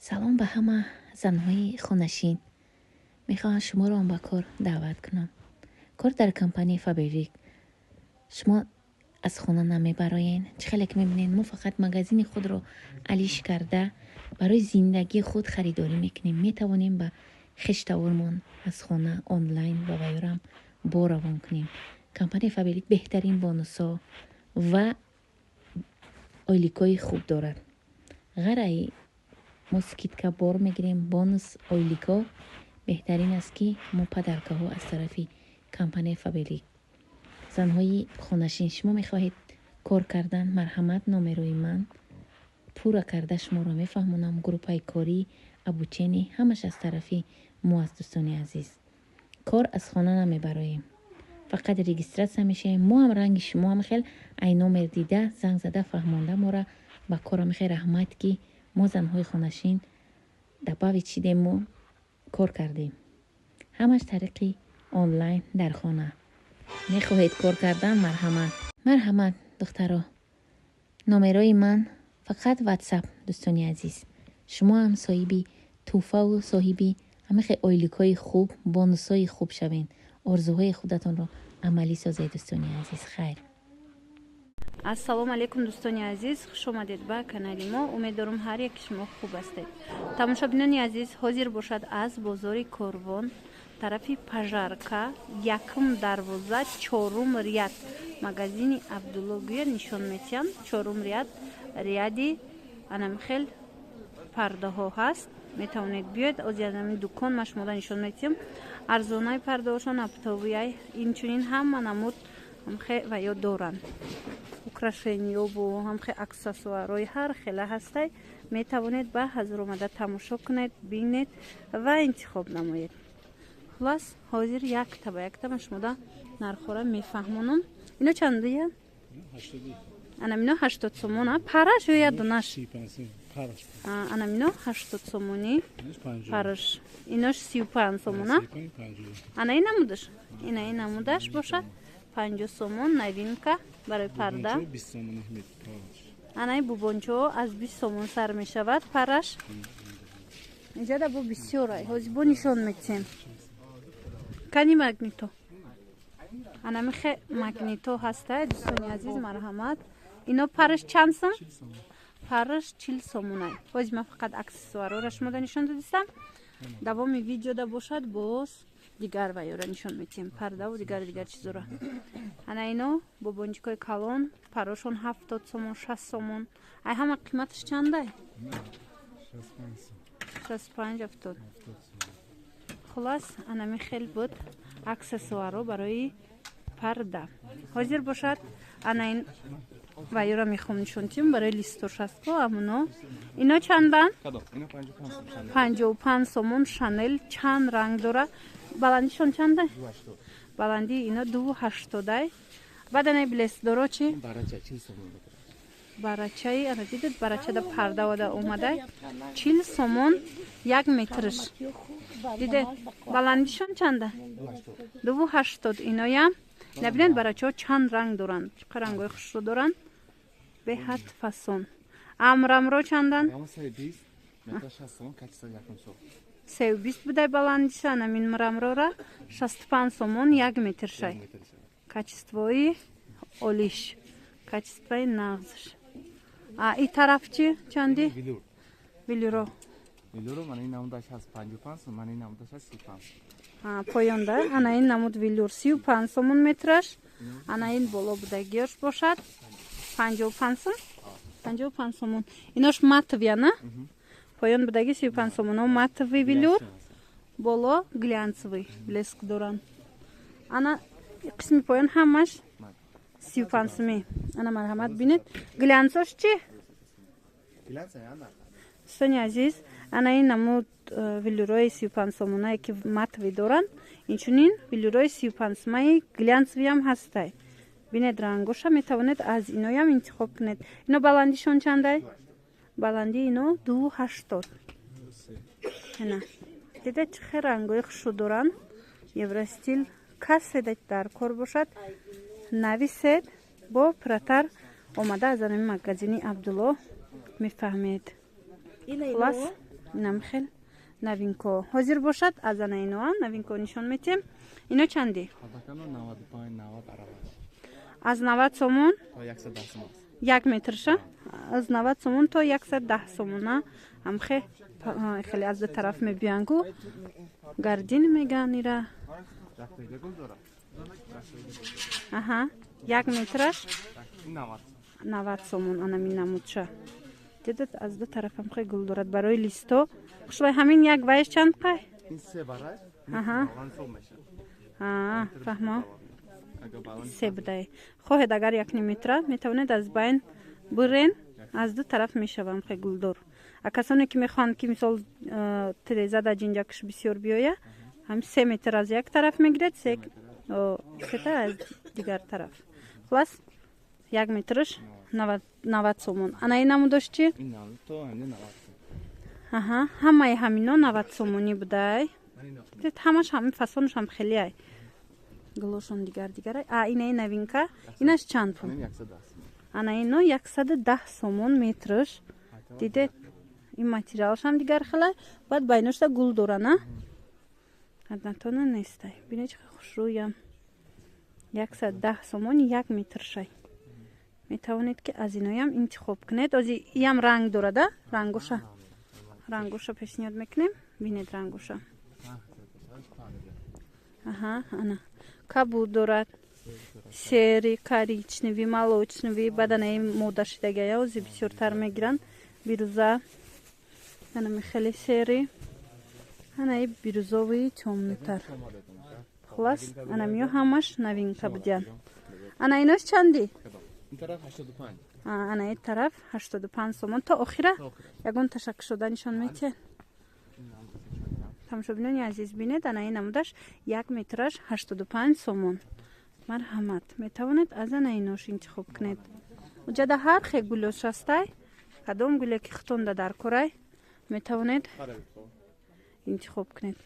Салом ба ҳама занҳои хонашин. Мехоҳам шуморо ба кор даъват кунам. Кор дар компанияи Фаберлик. Шумо аз хона намебароен. Чӣ хеле ки мебинед, мо фақат магазини худро алиш карда, барои зиндагии худ харидорӣ мекунем. Метавонем ба хештавормон аз хона онлайн ба вайорам бор равон кунем. Компанияи Фаберлик беҳтарин бонусҳо ва ойликҳои хуб дорад. Ғайр мо скидка бор мегирем, бонус, ойликҳо, беҳтарин аст, ки мо подаркаҳо аз тарафи компанияи Фаберлик. Занҳои хонашин, шумо мехоҳед кор кардан, марҳамат, номерои ман пурра карда шуморо мефаҳмонам. Группаи корӣ, обучение, ҳамаш аз тарафи мо аст. Дӯстони азиз, кор аз хона намебароем, фақат регистрация мешавем. Мо ҳам ранги шумо ҳам хел ай номер дида, занг зада, фаҳмонда мора ба кора мехе. Раҳмат, ки мо занҳои хонашин добавить шидему кор кардем, ҳамаш тариқи онлайн, дар хона. Мехоҳед кор кардан, марҳамат, марҳамат, духтаро. Номерои ман фақат Ватсап. Дӯстони азиз, шумо ҳам соҳиби тӯҳфаву соҳиби ҳамихе ойликҳои хуб, бонусҳои хуб шавед, орзуҳои худатонро амалӣ созед. Дӯстони азиз, хайр. Ассалому алайкум, дӯстони азиз, хуш омадед ба канали мо. Умед дорум, ҳар яки шумо хуб ҳастед. Тамошобинони азиз, ҳозир бошад, аз бозори Корвон, тарафи Пожарка, якум дарвоза, чорум ряд, магазини Абдулло гӯя нишон метиҳам. Чорум ряд, ряди анамхел пардаҳо ҳаст, метавонед биёед. Ози анами дукон ма шумода нишон метиҳам. Арзонаи пардаҳошон, оптовыяй, инчунин ҳама намуд ҳамхе ва ё доранд, украшениёбу ҳамхе аксессуарҳои ҳар хела ҳастай. Метавонед ба ҳазур омада тамошо кунед, бинед ва интихоб намоед. Хулас, ҳозир якта ба якта ма шумода нархҳоро мефаҳмонам. Ино чандия? Анамино 80 сомона параш ё як донаш? Анамино 80 сомонӣ параш, инош 35 сомона. Ана ин намудаш, ина ин намудаш бошад 50 сомон, новинка барои парда. Анаи бубончо аз 20 сомон сар мешавад параш. Инҷада бо бисёрай, ҳозир бо нишон метиҳем. Кани магнито, анамихе магнито ҳастай. Дӯстони азиз, марҳамат. Ино параш чанд сум? Параш 40 сомонай. Ҳозир ман фақат аксессуарора шумода нишон додистам. Давоми видеода бошад, боз дигар вайёра нишон метиҳем, пардаву дигар дигар чизора. Ана ино бобончикои калон, парошон 70 сомон, 60 сомон. Ай ҳама қиматаш чандай? 65, 70. Хулас, анами хел буд аксессуаро барои парда. Ҳозир бошад, ана ин вайёра мехоҳам нишон тиҳам, барои листош ҳастко амуно. Ино чанданд? 55 сомон. Шанел чанд ранг дора. Баландишон чанда? Баландии ино 2,80-ай. Баъд анаи блескдоро чи? Барачаи, ана дидед, барачада парда ода омадай, 40 сомон як метрш. Дидед, баландишон чанда? 2,80. Иноям набинед, барачаҳо чанд ранг доранд, чӣ қадр рангҳои хушрӯ доранд, беҳад фасон. Амрамро чанданд? 3,20 будай баландиша. Анамин мрамрора 65 сомон як метршай. Качествои олиш, качествои нағзш. А и тараф чи, чанди велюро? Велюро мана ин намудаш ҳаст 55 сом, мана ин намудаш ҳаст 35. Поёнда ана ин намуд велюр 35 сомон метраш. Ана ин боло будагиёш бошад 55 сом, 55 сомон. Инош матовый на поён будаги 35 сомоно, матовый велюр, боло глянцевый, блеск доранд. Ана қисми поён ҳамаш 35 сомӣ. Ана, марҳамат, бинед. Глянцош чи, дӯстони азиз? Ана ин намуд велюрои 35 сомонае, ки матовый доранд, инчунин велюрои 35 сомаи глянцевыям ҳастай. Бинед рангоша, метавонед аз иноям интихоб кунед. Ино баландишон чандай? Баландии ино 2,80. Ина дидед, чӣ хел рангои хушрӯ доранд, евростиль. Касе дар кор бошад, нависед, бо пурратар омада аз анами магазини Абдулло мефаҳмед. Хулас, Инам хел новинко. Ҳозир бошад аз ана иноа новинко нишон метиҳем. Ино чанди? Аз 90 сомон як метрша, аз 90 сомон то 110 сомона. Ҳамхе хеле аз ду тараф мебиёянгу, гардин меган ира. Аҳа, як метраш 90 сомон. Анами намудша дидад, аз ду тараф ҳамхе гул дорад барои листо. Хушвай ҳамин як вайш чанд қай? Аҳа, фаҳмо, се будай. Хоҳед агар як ним метра, метавонед аз байн бурен, аз ду тараф мешавам хе гулдор. А касоне ки мехоҳанд ки мисол тиреза да ҷинҷакш бисёр биёя, ҳам 3 метр аз як тараф мегиред, сета аз дигар тараф. Хулас, як метрш 90 сомон. Ана ин намудош чи? Аҳа, ҳамаи ҳамино 90 сомонӣ будай. Ҳамаш ҳамин фасонаш ҳам хеле ай. Гулошон дигар дигар. А инаи новинка, инаш чанд пул? Ана ино 110 сомон метрш. Дидед, ин материалаш ҳам дигар хелай, баъд байношта гул дора, на? Однотона нестай. Бинед чӣ хушрӯям. 110 сомон як метршай. Метавонед ки аз иноям интихоб кунед. Ози иям ранг дорада, рангоша. Рангоша пешниҳод мекунем. Бинед рангоша. Аҳа, ана кабуд дорад, серый, коричневый, молочный, баданаи мода шидагая, ози бисёртар мегиранд. Бируза, анами хеле серый, анаи бирузовый тёмныйтар. Хулас, анамиё ҳамаш новинка будиян. Ана инош чанди? Ана ин тараф 85 сомон. То охира ягон ташаккушода нишон метиҳед. Тамошобинони азиз, бинед, ана ин намудаш як метраш 85 сомон. Марҳамат, метавонед аз ана инош интихоб кунед. Уҷада ҳар хе гулош ҳастай, кадом гуле ки хутонда дар корай, метавонед интихоб кунед.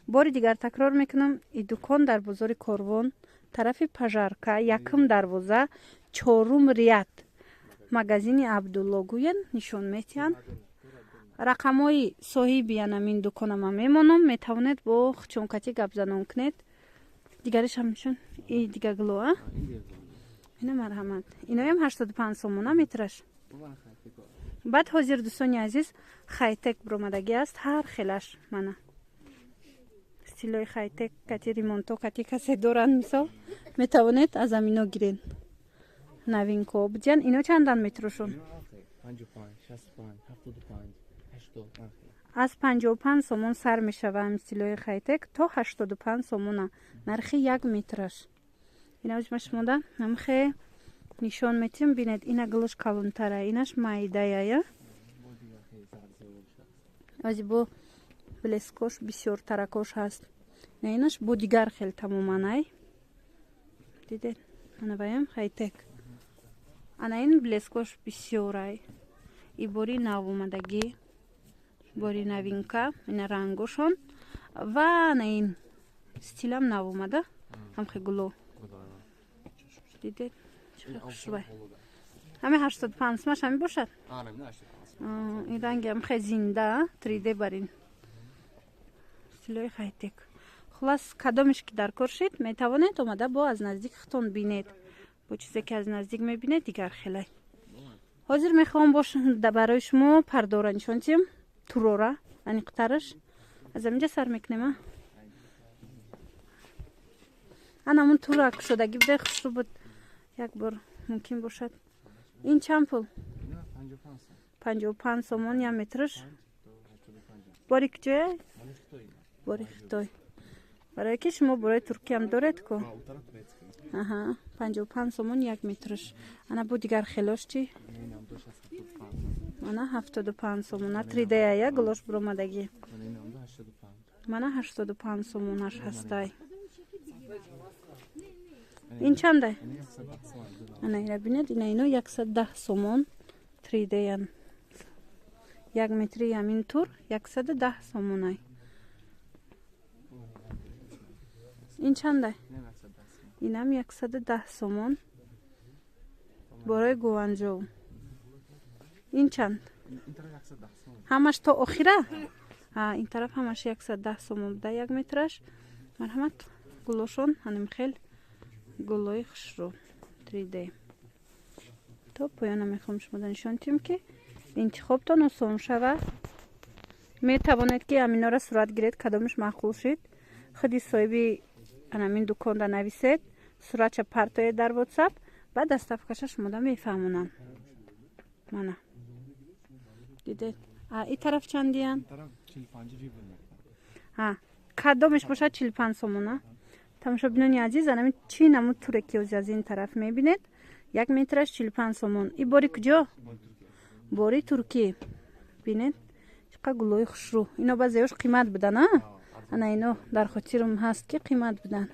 Бори дигар такрор мекунам, и дукон дар бозори Корвон, тарафи Пожарка, якум дарвоза, чорум ряд, магазини Абдулло гӯян, нишон метиҳанд. Рақамҳои соҳиби анамин дуконама мемонам, метавонед бо хучонкати гапзанон кунед. Дигариш ҳам нишон, и дига гуло, а? Ина марҳамат. Иноям 85 сомона метраш. Баъд ҳозир, дӯстони азиз, хайтек биромадагӣ аст, ҳар хелаш мана. Стилои хайтек кати ремонто кати касе доранд, мисол, метавонед аз амино гирен. Новинко будиян. Ино чандан метрошон? Аз 55 сомон сар мешава стилои хайтек то 85 сомона нархи як метраш. Ина ма шумода намхе нишон метиҳем, бинед, ина гулош калонтара, инаш майдаяя. Ози бо блескош бисёр таракош ҳаст. На инаш бо дигар хел тамоман ай. Дидед, ана ваям хайтек. Ана ин блескош бисёр ай. И бори нав омадагӣ, бори новинка, ина рангошон ва ана ин стилам нав омада, ҳамхе гуло. Дидед, чӣ хушрӯй. Ҳами 85 сомаш ҳами бошад? Ин ранги ҳамхе зинда, 3D барин. Стилои хайтек. Хулас, кадомеш ки дар кор шид, метавонед омада бо аз наздик худтон бинед. Бо чизе ки аз наздик мебинед, дигар хелай. Ҳозир мехоҳам барои шумо пардора нишон диҳем, турора, аниқтараш. Аз ҳаминҷа сар мекунем, а? Ана ҳамун тура кушодагӣ буде, хушрӯ буд. Як бор мумкин бошад. Ин чанд пул? 55 сомон як метрш. Бори куҷое? Бори Хитой. Барое ки шумо бораи Туркиям доред ку? Аҳа, 55 сомон як метрш. Ана бо дигар хелош чӣ? Мана 75 сомона 3D я гулош буромадагӣ. Мана 85 сомонаш ҳастай. Ин чандай? Ана ира бинед, ина ино 110 сомон 3D ян. Як метри ҳамин тур 110 сомонай. Ин чандай? Инам 110 сомон. Бораи Гуанҷоу. Ин чанд? Ин тараф 110 сом. Ҳамаш то охира? Ин тараф ҳамаш 110 сомон буда як метраш. Марҳамат, гулошон ҳаним хел гулои хушрӯ 3D. То поёна мехоҳам шумода нишон диҳем, ки интихобтон осон шава. Метавонед, ки ҳаминора сурат гиред, кадомаш маъқул шид, худи соҳиби анамин дуконда нависед, суратша партоед дар WhatsApp, баъд доставкаша шумода мефаҳмонанд. Мана, дидед. И тараф чандиян? Кадомеш бошад 45 сомона. Тамошобинони азиз, анами чӣ намуд туре ки ози аз ин тараф мебинед, як метраш 45 сомон. И бори куҷо? Бори Туркӣ. Бинед, чӣ қадр гулои хушрӯ. Ино баъзеош қимат будан, а ана ино дар хотирам ҳаст, ки қимат будан,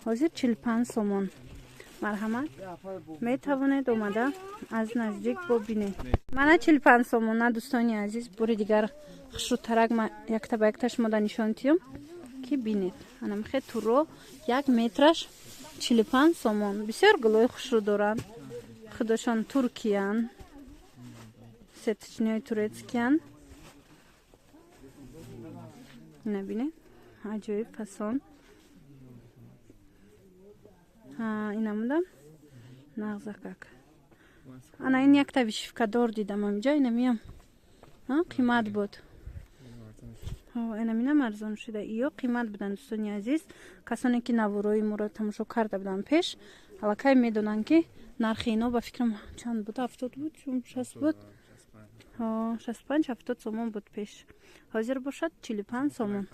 ҳозир 45 сомон. Марҳамат, метавонед омада аз наздик бобинед. Мана, 45 сомона, дӯстони азиз. Бори дигар хушрӯтарак якта ба якта шумода нишон диҳам, ки бинед. Анамихе туро як метраш 45 сомон. Бисёр гулои хушрӯ доранд, худошон туркиян, сеточный ои турецкиян. Ина бинед, аҷоиб фасон. Инамуда нағзакак. Ана ин якта вышивкадор дидам амиҷа, инамиям қимат буд, инаминам арзон шуда. Иё қимат буданд. Дӯстони азиз, касоне ки наворои моро тамошо карда буданд пеш, аллакай медонанд, ки нархи ино ба фикрам чанд буд, 70 буд, 60 буд, 65, 70 сомон буд пеш, ҳозир бошад 45 сомон.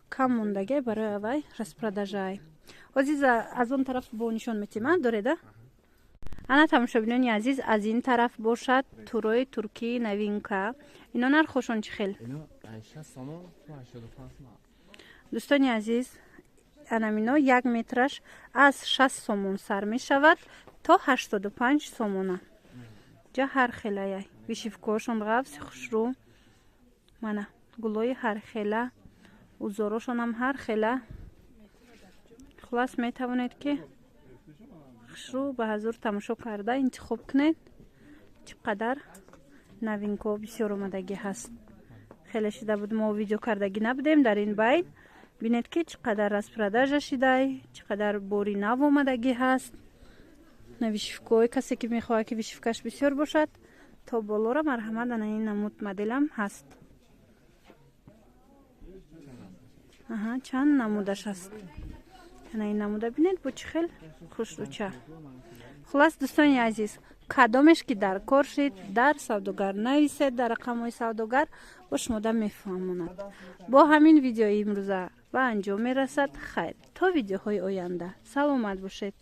Кам мондагай барои авай распродажаай. Ҳозир аз он тараф бо нишон метима дореда. Ана, тамошобинони азиз, аз ин тараф бошад турои туркии новинка. Ино нархошон чӣ хел? Дӯстони азиз, анамино як метраш аз 60 сомон сар мешавад то 85 сомона. Ҷа ҳар хелая вышивкаошон ғафси хушрӯ. Мана, гулои ҳархела, узорошонам ҳар хела. Хулас, метавонед, ки хушрӯ ба ҳазур тамошо карда интихоб кунед. Чӣ қадар новинкаҳо бисёр омадагӣ ҳаст. Хеле шида буд, мо видео кардагӣ набудем дар ин байт. Бинед, ки чӣ қадар распродажа шидай, чӣ қадар бори нав омадагӣ ҳаст. На вышивкаҳои, касе ки мехоҳад, ки вышивкаш бисёр бошад, то болора, марҳамат. Ана ин намуд моделам ҳаст. Аҳа, чанд намудаш ҳаст. Ана ин намуда бинед, бо чӣ хел хушрӯча. Хулас, дӯстони азиз, кадомеш ки дар кор шид, дар савдогар нависед, дар рақамҳои савдогар бо шумода мефаҳмонад. Бо ҳамин видеои имрӯза ба анҷом мерасад. Хайр, то видеоҳои оянда, саломат бошед.